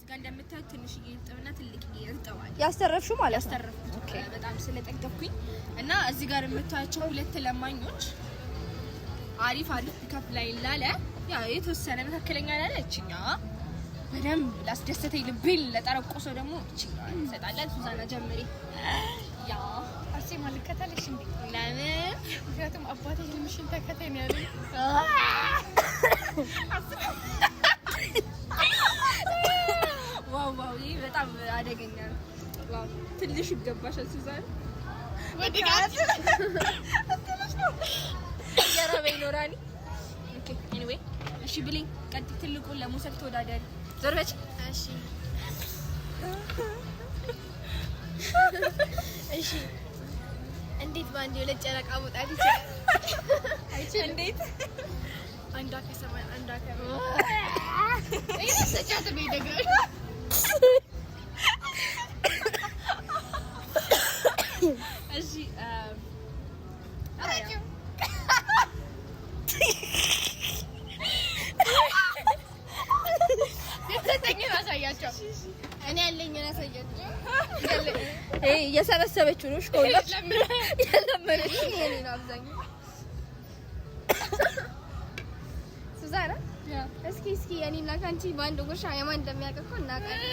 እዚህ ጋር እንደምታዩት ትንሽዬ እርጥብና ትልቅዬ እርጥብ አለ። ያስተረፍሽው ማለት ነው። ያስተረፍኩት በጣም ስለጠገብኩኝ እና እዚህ ጋር የምታያቸው ሁለት ለማኞች አሪፍ አሪፍ pickup line ላለ ያው የተወሰነ መካከለኛ ላለ እችኛዋ በደንብ ላስደሰተኝ ልቤን ለጠረቆሰው ደግሞ እችኛዋ እንሰጣለን። ሱዛና ጀምሪ። ያ አርሴማ ልከተልሽ እንዴ? ለምን? ምክንያቱም አባቴ ህልምሽን ተከተይ ነው ያለኝ። Wow wow፣ ይህ በጣም አደገኛ ነው። Wow ትንሽ ይገባሻል ሱዛን። እየራበኝ ነው ራኒ። Okay anyway እሺ ብሌን ቀጥይ። ትልቁን ለመውሰድ ተወዳደሪ። ዞር በች። እሺ እሺ። እንዴት በአንድ ሁለት ጨረቃ መውጣት ይችላል? እንዴት? አንዷ ከሰማይ አንዷ ከመሬት። ሰጫት ቤት ደግሞ እሺ የተሰጠኝን አሳያቸው። እኔ ያለኝን አሳያቸው። ይሄ እየሰበሰበችው ነው። እሺ ከሁላችሁ የለመነችው ይሄ የኔ ነው አብዛኛው። ሱዛና እስኪ እስኪ የኔና ከአንቺ በአንድ ጉርሻ የማን እንደሚያውቅ እኮ እናውቃለን።